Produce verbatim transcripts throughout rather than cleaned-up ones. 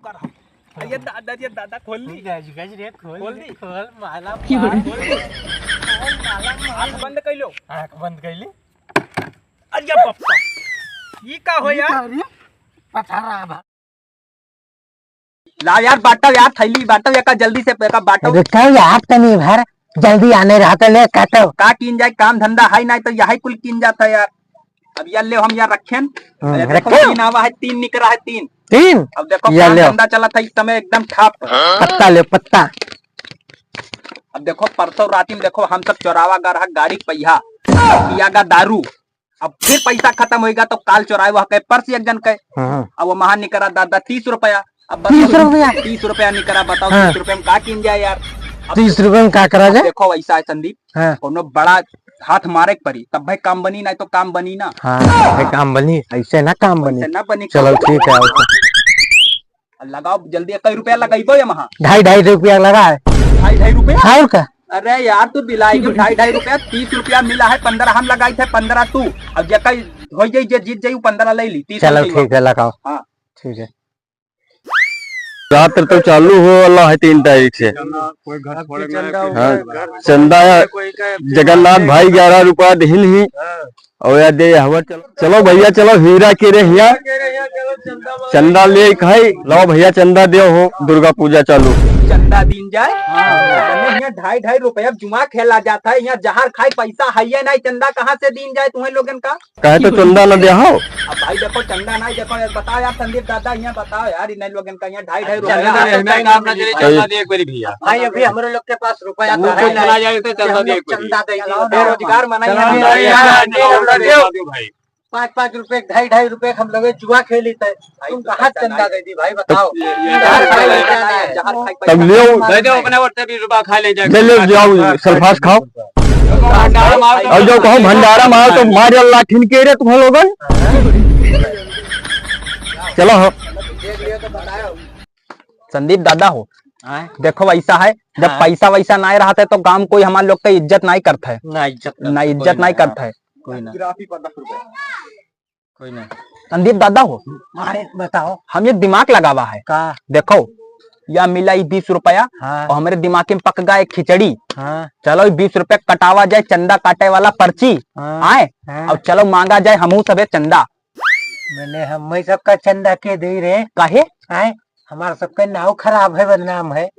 अरे दादा, अरे दादा, खोल ली। गज, गज रे, खोल खोल दी। खोल, माला मार। खोल दी। खोल, माला मार। आँख बंद कर लो। आँख बंद कर ली। अरे पप्पा, ये का हो यार? अरे, पथरा बा। लाओ यार, बांटो यार, थैली बांटो, एका जल्दी से, एका बांटो। अरे, कहो यार, तनी भर जल्दी आने रहा तो ले, कहतो। का कीन जाए, काम धंधा है नहीं तो यही कुल कीन जाता है यार। अब यार ले, हम यार रखेन। हम्म, अरे देखो, रखो। तीन आवा है, तीन निकरा है, तीन। तीन? अब देखो, या काम ले। धंधा चलत है इस समय एकदम ठप। पत्ता ले, पत्ता। अब देखो, परसों राती में देखो, हम सब चोरावा गा रहा गाड़ी के पहिया, पिया गा दारू। अब फिर पैसा खतम होइगा तो काल चोराए वह के पर्स एक जन के। हाँ। अब वो महा निकरा दादा तीस रुपया। अब बताओ, तीस रुपया? तीस रुपया निकरा, बताओ, हाँ। तीस रुपया में का कीन जाए यार? अब तीस रुपया में का करा अब जाए? देखो, ऐसा है संदीप, हाँ। कोनो बड़ा हाथ मारे के पड़ी, तब भाई काम बनी, नहीं तो काम बनी ना। हाँ, भाई काम बनी, ऐसे ना काम बनी। ऐसे ना बनी चलो, काम। ठीक है, OK। लगाओ जल्दी, कई रुपया लगाइबो ये महा? ढाई, ढाई रुपया लगा है। ढाई, ढाई रुपया? और का? अरे यार, तू बिलाई के ढाई, ढाई रुपया, तीस रुपया मिला है, पन्द्रह हम लगाई थे, पन्द्रह तू। अब जेकर हो जाई, जे जीत जाई, वो पन्द्रह ले ली, तीस चलो, रुपया। ठीक है, लगाओ। हाँ। ठीक है। रात तो चालू हो वाला है तीन तारीख से। कोई घर छोड़े ना, कोई हाँ, घर चंदा कोई का जगन्नाथ भाई ग्यारह रुपया दिहिन ही। हाँ। और यार दे हवा, चलो, चलो भैया, चलो हीरा के रे हिया। चंदा ले खाई, लाओ भैया चंदा दे हो, दुर्गा पूजा चालू। चंदा दीन जाए? हाँ। यहाँ ढाई ढाई रुपया जुआ खेला जाता है, यहाँ जहर खाए पैसा है ये नहीं, चंदा कहाँ से दीन जाए तुम्हें लोगन का? कहे तो चंदा न दे हो। अब भाई देखो, चंदा नहीं, देखो, ये बताओ यार, संदीप दादा, यहाँ बताओ यार, इन लोगन का यहाँ ढाई ढाई रुपया चंदा है। देना काम ना चले, चंदा दे एक बारी भैया। भाई, अभी हमरे लोग के पास रुपया तो वो है कुछ नहीं। ना जाए तो चंदा हम दे लोग एक बारी। चंदा दे, चलो, बेरोजगार मनाई चलो, है। भाई, यार, चंदा दे भाई। पाँच पाँच रुपए, ढाई ढाई रुपए हम लोग जुआ खेली थे, तुम कहाँ चंदा दे दी भाई, बताओ? ये, ये, जहर खाई ले, जहर खाई तब ले आओ। दे दो अपने ओर से बीस रुपया खा ले जाके। ले लो, जाओ, सल्फास खाओ। भंडारा मारो तो और जो कहो भंडारा मारो तो मार लाठिन के रे तुम्हें लोगन। चलो हो। संदीप दादा हो, हाँ। देखो ऐसा है, जब हाँ। पैसा वैसा ना रहता है तो गांव कोई हमारे लोग का इज्जत नहीं करता है। ना इज्जत करता ना है, इज्जत कोई नहीं नहीं करता है। कोई ना। कोई ना। संदीप दादा हो, अरे बताओ। हम एक दिमाग लगावा है। का? देखो, या मिला ई बीस रुपया हाँ। और हमरे दिमाग में पक गया एक खिचड़ी। हाँ। चलो, ई बीस रुपया कटावा जाए, चंदा काटे वाला पर्ची। हाँ। आए? हाँ। और चलो, मांगा जाए हमहू सबे चंदा। मैंने हम सबका चंदा के दे रे। काहे? आए? हमारा सबका नाव खराब है, बदनाम है।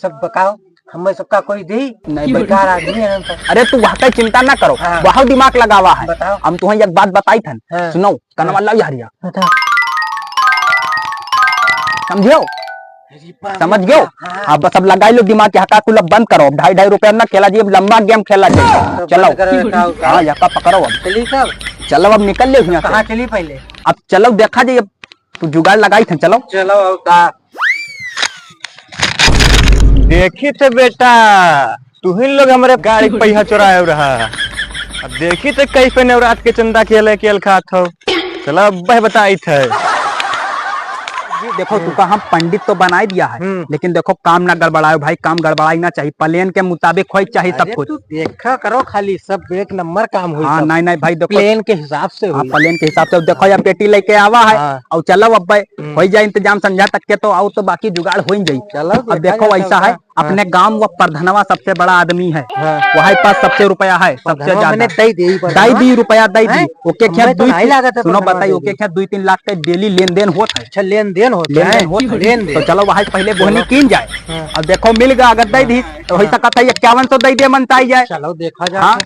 सब बताओ, हमें सबका कोई दी? नहीं, बेकार आदमी है हम सब। अरे, तू वह का चिंता ना करो, हाँ। वह दिमाग लगावा है। बताओ। हम तुम्हें एक बात बताई थन। हाँ। सुनो, कनवा हाँ। लाओ यारिया। बताओ। समझियो? अरे बाप रे। समझ गयो? हाँ। अब बस अब लगाई लो दिमाग, यहाँ का कुल अब बंद करो। अब ढाई ढाई रुपया ना खेला जी, अब लंबा गेम खेला जाए। तो चलो। बंद करो, उठाओ, उठाओ। हाँ, यहाँ का पकड़ो अब। चलिए साहब। चलो, अब निकल ले यहाँ से। कहाँ चली पहले? अब चलो, देखा जाए, अब तू जुगाड़ लगाई थे, चलो। चलो, अब का? देखी थे बेटा, तुहिन लोग हमरे गाड़ी के पहिया चोराए रहा। अब देखी थे कैसे नवरात के चंदा के लेके अल खात हो। चलो, अब बताई थे। जी, देखो, तुका हम पंडित तो बनाई दिया है, हम्म। लेकिन देखो, काम ना गड़बड़ायो भाई, काम गड़बड़ाई ना चाहिए, प्लान के मुताबिक होई चाहिए सब अरे, कुछ। तू देखा करो खाली, सब एक नंबर काम होई हाँ, सब। नहीं, नहीं भाई, देखो, प्लान के हिसाब से हाँ, होई। प्लान के हिसाब से। देखो, या पेटी लेके आवा है, हाँ। और चलो अब भाई, हम्म। होई जाए इंतजाम संझा तक के, तो आओ तो बाकी जुगाड़ हो ही जाई। चलो, अब देखा देखो, जाता ऐसा है, होगा। अपने हाँ। गांव वो प्रधानवा सबसे बड़ा आदमी है, हाँ। वही पास सबसे रुपया है, सबसे प्रधानवा ज्यादा। मैंने दई दी, प्रधानवा। दई दी रुपया, दई दी। हैं? ओके, खेत हमें तो दुई नहीं तीन, लागत है सुनो, प्रधानवा बताई, जी। ओके, खेत दुई तीन लाख के डेली लेन देन होत है। अच्छा, लेन देन होत लेन है? देन होत है। लेन देन। तो चलो, वहाँ पहले बोहनी चलो। कीन जाए। हाँ। अब देखो, मिल गया, अगर दे हाँ। दी, तो हो हाँ। सकता है इक्यावन सौ दे दे, मन ताई जाए। चलो, देखा जाए। हाँ।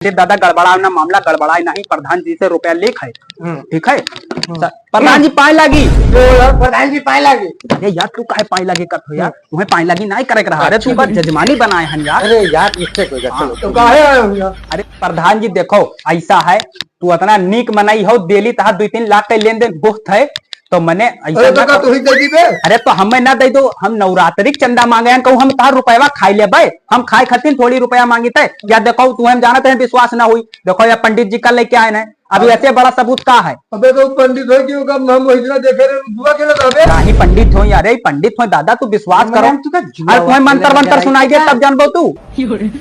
ये दादा गड़बड़ाए ना, मामला गड़बड़ाए नहीं, प्रधान जी से रुपया लेख है, हम्म। ठीक है? हम्म। स-, प्रधान जी पाए लागी। तो यार, प्रधान जी पाए लागी। अरे यार, तू काहे पाए लागी करत हो यार? हम्म। तुम्हें पाए लागी नहीं करे के रहा। अरे, तू अच्छा। बात जजमानी बनाए हन यार। अरे यार, इससे कोई हाँ। चलो। तो काहे आए हो यार? अरे प्रधान जी, देखो, ऐसा है, तू इतना नीक मनई हो, डेली तहा दुई तीन लाख के लेन देन होत है, तो मने ऐसा अरे, तो ना का कर- तू ही दे दी बे? अरे, तो हमें ना दे दो, हम नवरात्रि के चंदा मांगे हैं, कहूँ हम तहार रुपया खाई लेबे, हम खाए खातिर थोड़ी रुपया मांगित है। या देखो, तू हम जानत है, विश्वास ना हुई। देखो, या पंडित जी का लेके आए हैं, अभी हाँ। ऐसे बड़ा सबूत का है? अबे, तो पंडित हो कि ओका हम वही दिना देखे रहे, जुआ खेलत हबे। नाही पंडित हो, अरे पंडित हो दादा, तू विश्वास अरे, करो। तू का जुआ अरे, तुम्हें खेले मंत्र मंत्र जाए सुनाई दे, का? तब जानबो तू।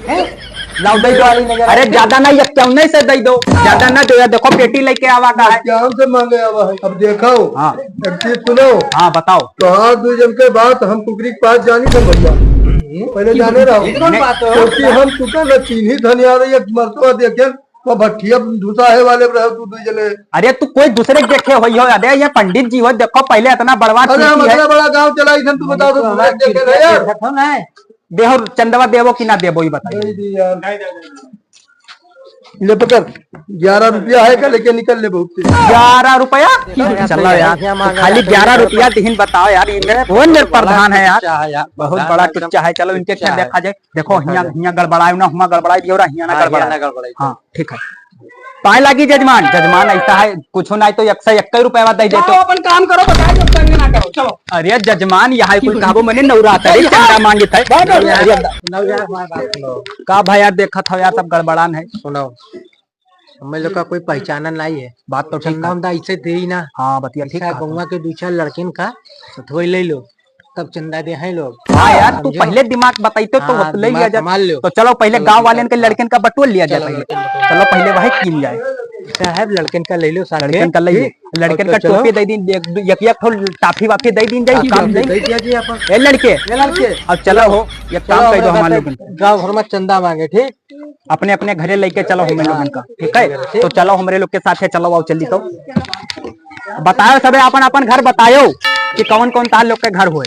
हैं? लाओ, दे दो। अरे, ज्यादा ना, इक्यावन से दे दो, ज्यादा ना दो यार। देखो, पेटी लेके आवा का है। इक्यावन से मांगे आवा है। अब देखो, हाँ। एक चीज सुनो। हाँ, बताओ। तो हाँ, दो जन के बात हम कुकरी के पास जानी थे भैया। हम्म, पहले जाने रहो। कौन बात हो? क्योंकि हम तुके ना चीन्ही धनिया रही, एक मरतबा देखे, वो भट्ठिया धुसा है वाले रहे तू दो जने। अरे, तू कोई दूसरे के देखे होई हो? अरे, ये पंडित जी हो, देखो, पहले इतना बड़वा अरे, हम चीन्ही है। इतना बड़ा गाँव चला, इधर तू बताओ, तो दूसरे के देखे रहे यार। देखो ना, देहो, चंदवा देबो कि ना देबो, ई बताइए। दे दी यार। ले पकड़, ग्यारह रुपया है का, लेके निकल ले बहुत तेज। ग्यारह रुपया? चलो यार, खाली ग्यारह रुपया दिहिन, बताओ यार, ये कौन मेरे प्रधान है यार? बहुत बड़ा टुच्चा है। चलो इनके क्या देखा जाए। देखो, हियाँ, हियाँ गड़बड़ाए ना, हुआँ गड़बड़ाए भी हो रहा, हियाँ ना हाँ, गड़बड़ाए। हियाँ ना गड़बड़ाए। हाँ, ठीक है। पाए लागी जजमान, जजमान ऐसा है, कुछ ना तो एक सौ इक्कीस रुपया दे दे जाओ, तो। अपन काम करो, बताए जब तंग ना करो, चलो। अरे जजमान, यहाँ कुल कहबो मने नवरात्रि चंदा मांगित है। अरे, नवरात्रि हमारी बात सुनो। का भाई यार, देखत हो यार, सब गड़बड़ान है। सुनो, हमें लोग का कोई पहचाना नहीं है। बात तो ठीक चंदा है। उंदा ऐसे दे ही ना। हाँ, बतिया ठीक ऐसा है। गौवा के दो चार लड़किन का सथवई ले लो, तब चंदा दे हैं लोग। हाँ यार, तू समझो? पहले दिमाग बताइते तो हाँ, वसूले लिया दिमाग जाए। संभाल लो। तो चलो पहले चलो, गांव वाले चलो, के हाँ। लड़किन का बटोर लिया जाए चलो, पहले। लड़किन बटोर। चलो पहले वही कीन जाए। साहब, लड़किन का ले लो साथ लड़किन में। का ले लो। ठीक? लड़किन और का तो चलो। टोपी दे दीन, एक, एक, एक ठो टाफी वाफी दे दीन जाए, हाँ, काम टाफी दे दे दीन। दिया जी अपन। ए लड़के, ए लड़के। अब चलो हो, एक चलो, काम कर दो हमारे हमारे लोगन का। गाँव भर में चंदा मांगे, ठीक? अपने अपने घरे लेके चलो हमें लोगन का, ठीक है? तो चलो हमरे लोग के साथ है, चलो आओ चली तो। बतायो सबे अपन अपन घर बतायो कि कौन कौन तार लोग के घर होए।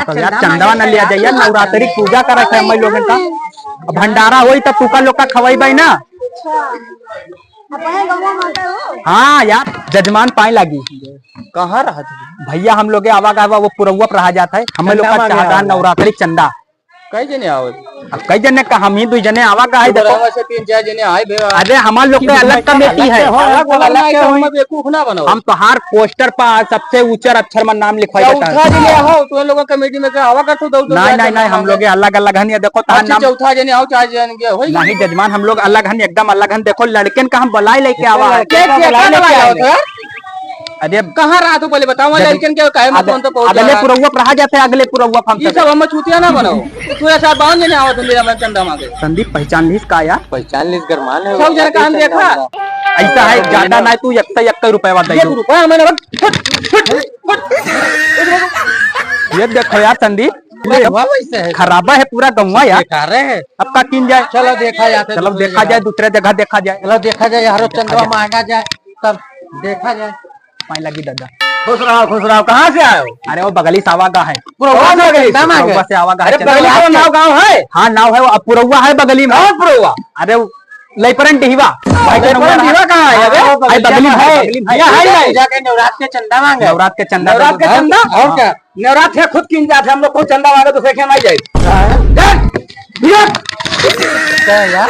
तो यार चंदवा न लिया जाइए, नवरात्रि पूजा करत है हमें लोगन का। अब भंडारा होई तब तुका लोग का खवाई बाई ना। हाँ यार, जजमान पाए लागी। कहाँ रहा था? भैया हम लोग आवा गवा वो पुरौआ पर रहा जाता है, हमें लोग का चंदा मांगे चाहता है आवा। नवरात्रि चंदा। कई जने आवत? अब कई जने का, हम ही दो जने आवा का है, देखो। बराबर से तीन चार जने आए बे। अरे, हमार लोग के अलग कमेटी है। अलग, अलग, अलग, अलग, हम बेवकूफ ना बनाओ। हम तोहार पोस्टर पर सबसे ऊंचर अक्षर में नाम लिखवाई देता है। चौथा जने आओ, तो लोगों कमेटी में का आवा का तो दो, दो नहीं, चार नहीं, जने नहीं, हम आवे। लोग अलग, अलग हन, ये देखो, तोहार अच्छा, नाम चौथा जने आओ, चार जने के, होई नहीं, जजमान, हम लोग अलग हन, एकदम अलग हन। देखो, लड़कन का हम बुलाई लेके आवा है। लड़कन का बुलाई लेके आवा है। अरे, कहाँ रहा तू पहले बताओ, वहाँ जब लड़कन के काहे मत अगले, फोन तो पहुँच अगले रहा। पुरौआ पर रहा जाते, अगले पुरौआ पर हम ये सब सब हम छूतिया ना बनाओ। तू ऐसा बावन जने आवत है मेरा, मैं चंदा मांगे। संदीप, पहचान लीस का यार? पहचान लीस, गरमान है सब वो, जरा काहे काम चंदा देखा। मांगा। ऐसा है, ज्यादा ना, तू एक सौ एक रुपया दे एक दो। रुपया मैंने बस, फुट, फुट, फुट। ये देखो यार संदीप, अरे वाह, वैसे है। खराबा है पूरा गौवा यार। बेकार है। अब का कीन जाए? चलो देखा जाता है चलो दूसरे देखा जगह। जाए, दूसरे जगह देखा जाए। चलो देखा जाए, यारो देखा चंदवा जाए। मांगा जाए, तब देखा जाए। पाए लगी दादा। खुश रहो, खुश रहो। कहाँ से आए हो? अरे वो बगली से आवा गा है। पुरौआ से बगली से? पुरौआ से आवा गा है, अरे चंदवा बगली मांगे। नाव गाँव है? हाँ, नाव है वो, अब पुरौआ है बगली में। कहाँ पुरौआ? अरे वो लइपरन डिहवा। भाई के लइपरन नंबर डिहवा कहाँ है? अरे, हाँ, बगली में है, है। बगली में है। यहाँ है, है। जाके नवरात के चंदा मांगे। नवरात के चंदा नवरात के मांगे। चंदा? और हाँ। क्या? नवरात है, खुद कीन जात है, हम लोग खुद चंदा मांगे, दूसरे के नहीं जाए। हाँ। चल, भैया। क्या यार?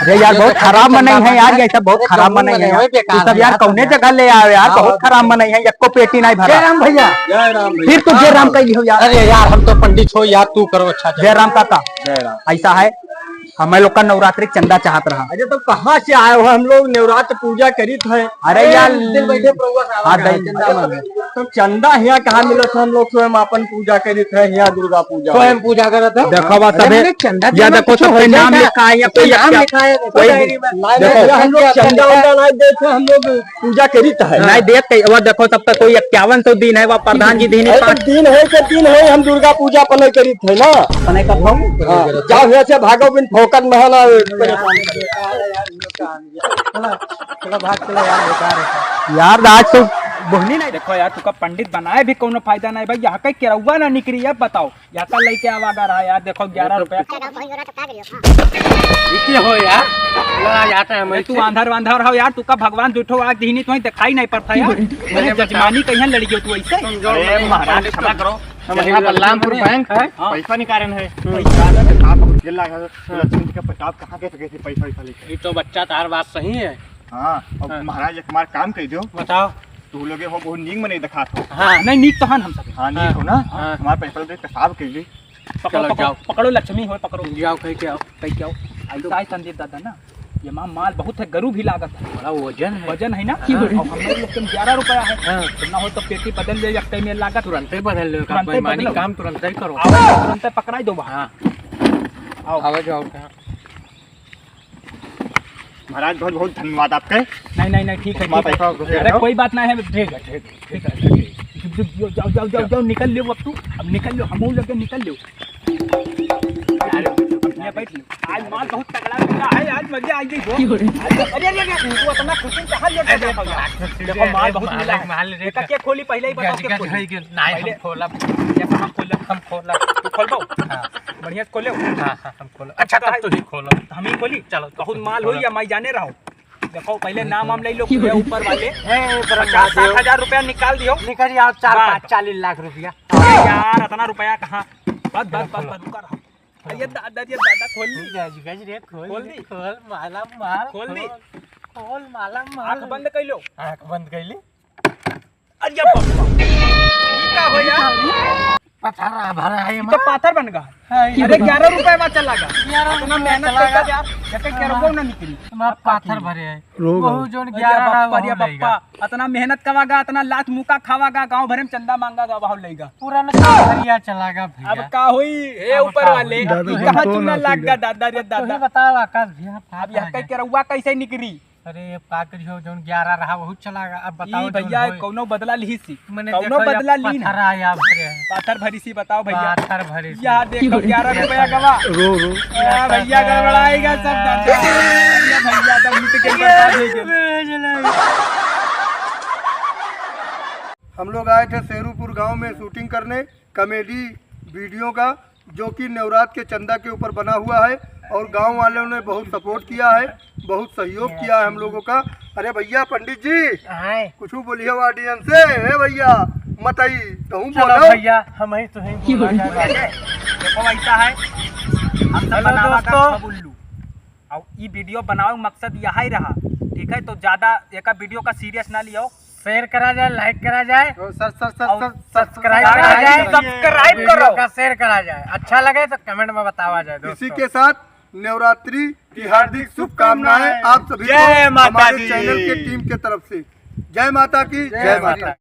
अरे यार, बहुत खराब मनई है यार, ये सब बहुत खराब मनई है यार। तू सब यार कौने जगह ले आए यार, हाँ, बहुत खराब मनई है, एको पेटी नहीं भरा। जय राम भैया। जय राम भैया। फिर तू जय राम कह लियो यार। अरे यार, हम तो पंडित हो यार, तू करो अच्छा से। जय राम काका। जय राम। ऐसा है, हमें लोग का नवरात्रि के चंदा चाहत रहा। अरे तो कहाँ से आए हो? हम लोग नवरात्र पूजा करित है। अरे यायार, दिन बैठे प्रभु साहब हाँ, का दई- चंदा मांगे। तो चंदा हियाँ कहाँ मिलत है? हम लोग स्वयं आपन पूजा करित है, हियाँ दुर्गा पूजा। स्वयं पूजा करत है। देखो बात अरे सबे, हमने चंदा या देना देखो कुछ सबके हो नाम जाएगा। लिखा है, या कोई नाम क्या, लिखा है, देखो कोई डायरी में। देखो। भैया, हम लोग चंदा वंदा नहीं देते, हम लोग पूजा करित है। नहीं देत कहीं, वो देखो, तब तक कोई इक्यावन सौ दिन है, वो प्रधान जी दिन ही अरे, तो पाँच दिन है, के दिन है, हम दुर्गा पूजा अपने करित है ना। अपने का भाव? हाँ, जाओ यहाँ से, भागो बिन फोकट में है ना। चला, चला भाग, चला यार, बेकार है। यार, आज तो बोहनी नहीं। देखो यार, तुका पंडित बनाए भी कोनो फायदा नहीं भाई, यहाँ कहीं केरौआ ना निकली, अब बताओ। याता लेके आवा गा रहा यार, देखो ग्यारह रुपया। इतने हो यार, लड़ा जाता है अरे तू हमसे। आंधर वांधर हो यार, तू का भगवान दुठो आग दीनी, तुम्हें दिखाई नहीं पड़ता यार। मैंने जजमानी कहीं लड़ गयो तू ऐसे। अरे महाराज, क्षमा करो। हम यहाँ बलरामपुर बैंक है, हाँ। पैसा निकालन है। पैसा निकालन है। आप बहुत जेल लगा है। लक्ष्मी जी का प्रताप कहाँ के सके थे पैसा वैसा लेके? ये तो बच्चा तार बात सही है। हाँ, अब हाँ। महाराज एक हमार काम कह दो। बताओ। तू लोग हो बहुत नीक मने दिखात हो। हाँ, नहीं, नीक तो हन हम सब। हाँ, नीक हाँ। हो ना? हाँ। हमारे पैसा दे, पेशाब कर ली। पकड़ो, चलो, पकड़ो, जाओ। पकड़ो, लक्ष्मी हो, पकड़ो। जाओ, कह के आओ। कह के आओ। ऐसा है संदीप दादा ना, ये माँ माल बहुत है, गरू भी लागत है। बड़ा वजन है। वजन है ना? हाँ। और हम लोग के ग्यारह रुपया है। हाँ। ना हो तो पेटी बदल ले, एक टाइम में लागत। तुरंते बदल लो, तुरंते कोई मानी बदलो। काम तुरंते करो। आओ, तुरंते पकड़ाई दो वहाँ। हाँ। आओ। आवे जाओ कहाँ? महाराज, बहुत बहुत धन्यवाद आपके। नहीं, नहीं, नहीं, ठीक है, हुक्मा ठीक है। पैसा दे अरे, दो। कोई बात नहीं है, ठीक है, ठीक है, ठीक है, ठीक है। जाओ, जाओ, जाओ, जाओ, जाओ, निकल लो अब तू, अब निकल लो, हम लोग के निकल लो। अरे, अब यहाँ बैठ लो। आज माल बहुत तगड़ा मिला है, आज मजा आ गई हो। अरे, अरे, अरे, अरे, तू इतना खुशी कहाँ लेके अरे, जाता है? माल, देखो, माल बहुत मिला है। माल, माल, एका के खोली, पहले ही बताओ, गज, के गज खोली? है कि नहीं, हम पहले खोलब। ये हम खोलब। हम खोलब। तू खोलबो? हाँ। बढ़िया से खोले हो? हाँ, हाँ, हम खोलब। अच्छा, अच्छा, तब है। तू ही खोलब। तो हम ही खोली? चलो, बहुत माल होई या मैं जाने रहो। देखो, पहले नाम वाम ले लो, ये ऊपर वाले। हे, ब्रह्मा पचास साठ हजार रुपया निकाल दियो। निकल आओ, चार, बात। पाँच, चालीस लाख रुपया। अरे यार, इतना रुपया कहाँ? बस, बस, बस, खोलो। बस, रुका रहो। अरे दादा, ये दादा, खोल दी। गज, गज रे, खोल खोल दी। दी। खोल, माला माल, खोल दी। खोल, खोल, माला माल। आँख बंद कर लो। आँख बंद कर ली। अरे बाप रे, ई का हो यार? पथरा भरा है ई तो माँ। पाथर बन गा। हाँ, ई अरे तो ग्यारह रुपया में चला गा। ग्यारह इतना रुपया मेहनत चला कइला गा। यार, जते केरगो ना निकली। माँ अब का पाथर की? भरे है। रोग बहु है। जोन अरे ग्यारह रहा, बाप्पा, अरे बहु बाप्पा, लइगा। इतना मेहनत कवागा, इतना लात मुका खावागा, गाँव भरे में चंदा मांगा गा, वहाँ लइगा। पूरा न भरिया चला गा भैया। अब का होई? हे अब ऊपर का वाले, होई? दादा, ई कहाँ कौन चूना आती लाग गा, है? दादा रे अब तू ही दादा। बताओ आकाश भैया, अब यह कह के रउआ कैसे निकरी? अरे, अब का करियो, जौन ग्यारह रहा, वहू चला गया। अब बताओ, ई जौन भैया, होए। कौनो बदला लिही सी? मने कौनो देखो, या बदला ली ना। पथरा या भरे हैं। पाथर भरी सी, बताओ भैया। पाथर भरे सी। या देखो, ग्यारह रुपया गवा। रो, रो। आ, भैया, गड़बड़ाएगा सब धंधा। या भैया, सब लूट के बर्बाद हो गए। हम लोग आए थे शेरूपुर गांव में शूटिंग करने। कॉमेडी वीडियो का, जो कि नवरात्र के चंदा के ऊपर बना हुआ है और गांव वालों ने बहुत सपोर्ट किया है, बहुत सहयोग किया है हम लोगों का। अरे भैया पंडित जी, आए। कुछ बोलिए ऑडियंस से। ए भैया, मत आई, कहूँ चलो बोलो। भैया, हम ही तो ही बोला जाए। देखो ऐसा है, हम सब हेलो बनावा का दोस्तों। सब उल्लू। और ई वीडियो बनावे का मकसद यही रहा, ठीक है? तो ज्यादा एका वीडियो का सीरियस ना लियो। शेयर करा जाए, लाइक करा जाए और सर, सर, सर, और सर, सर, सब्सक्राइब करा जाए। सब्सक्राइब वीडियो करो। का शेयर करा जाए, अच्छा लगे तो कमेंट में बतावा जाए दोस्तों। इसी के साथ नवरात्रि की हार्दिक शुभकामनाएं आप सभी को जय माता हमारे दी। चैनल के टीम के तरफ से। जय माता की, जय जय माता माता।